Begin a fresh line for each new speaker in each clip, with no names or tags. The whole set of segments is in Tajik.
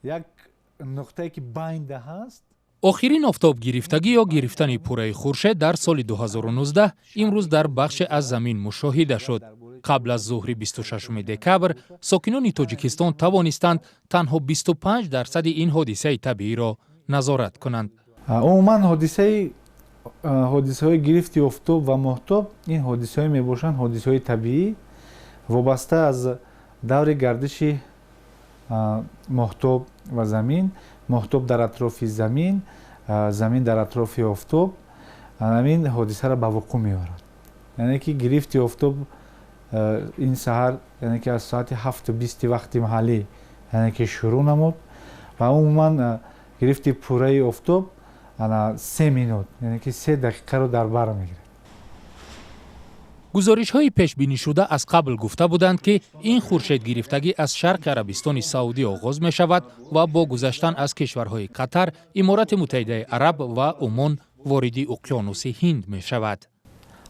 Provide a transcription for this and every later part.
Як нуқтае ки байнда ҳаст.
Охирин офтобгирифтагӣ ё гирифтани пурраи хуршед дар соли 2019 имрӯз дар бахше аз замин мушоҳида шуд. Қабл аз зуҳри 26 декабр сокинони Тоҷикистон тавонистанд танҳо 25% ин ҳодисаи табииро назорат кунанд.
Умуман ҳодисаҳои гирифти офтоб ва моҳтоб ин ҳодисаҳое мебошанд, ҳодисаҳои табиӣ вобаста аз даври гардиши моҳтоб ва замин, моҳтоб дар атрофи замин, замин дар атрофи офтоб, ҳамин ҳодисаро ба вуқӯъ меорад. Яъне ки гирифти офтоб ин саҳар, яъне ки аз соати 7:20 вақти маҳаллӣ, яъне ки шурӯъ намуд ва умуман гирифти пурраи офтоб 3 минут, яъне ки 3 дақиқаро дар бар мегирад.
Гузоришҳои пешбинишуда аз қабл гуфта буданд, ки ин хуршедгирифтагӣ аз шарқи Арабистони Саудӣ оғоз мешавад ва бо гузаштан аз кишварҳои Қатар, Иморати Муттаҳидаи Араб ва Умон вориди уқёнуси Ҳинд мешавад.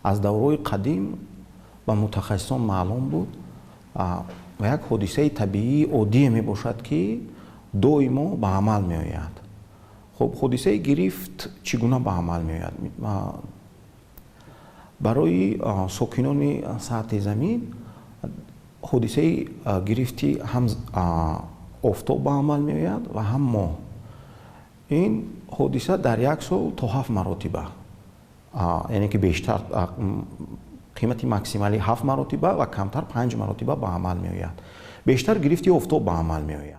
Аз давраҳои қадим ба мутахассисон маълум буд ва як ҳодисаи табиии оддие мебошад, ки доимо ба амал меояд. Хуб, ҳодисаи гирифт чӣ гуна ба амал меояд? Барои сокинони сатҳи замин ҳодисаи гирифти ҳам офтоб ба амал меояд ва ҳам моҳ. Ин ҳодиса дар як сол то 7 маротиба, яъне ки бештар қимати максималӣ 7 маротиба ва камтар 5 маротиба ба амал меояд. Бештар гирифти офтоб ба амал меояд.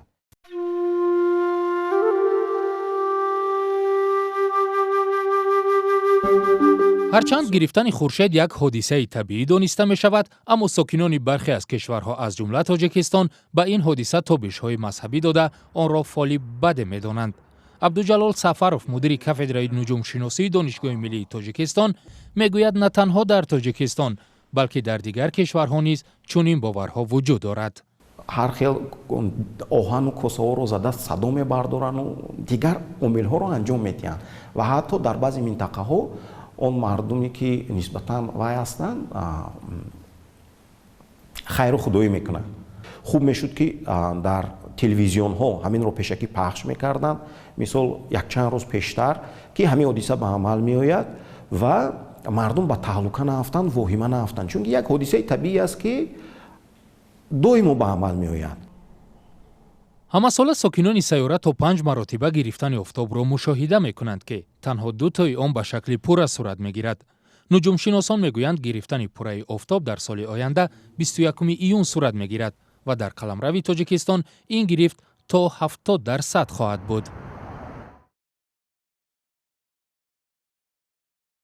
Ҳарчанд гирифтани хуршед як ҳодисаи табиӣ дониста мешавад, аммо сокинони бархе аз кишварҳо аз ҷумла Тоҷикистон ба ин ҳодиса тобишҳои мазҳабӣ дода онро фоли баде медонанд. Абдуҷалол Сафаров, мудири кафедраи нуҷумшиносии Донишгоҳи миллии Тоҷикистон, мегӯяд на танҳо дар Тоҷикистон, балки дар дигар кишварҳо низ чунин боварҳо вуҷуд дорад.
Ҳар хел оҳану косаҳоро зада садо мебардорану дигар омилҳоро анҷом медиҳанд ва ҳатто дар баъзе минтақаҳо он мардуме ки нисбатан вай ҳастанд, хайру худоӣ мекунанд. Хуб мешуд, ки дар телевизионҳо ҳаминро пешакӣ пахш мекарданд, мисол якчанд рӯз пештар, ки ҳамин ҳодиса ба амал меояд ва мардум ба таҳлука наафтанд, воҳима наафтанд, чунки як ҳодисаи табиӣ аст, ки доимо ба амал меояд.
Ҳамасола сокинони сайёра то 5 маротиба гирифтани офтобро мушоҳида мекунанд, ки танҳо 2 тои он ба шакли пурра сурат мегирад. Нуҷумшиносон мегӯянд, гирифтани пурраи офтоб дар соли оянда 21 июн сурат мегирад ва дар қаламрави Тоҷикистон ин гирифт то 70% хоҳад буд.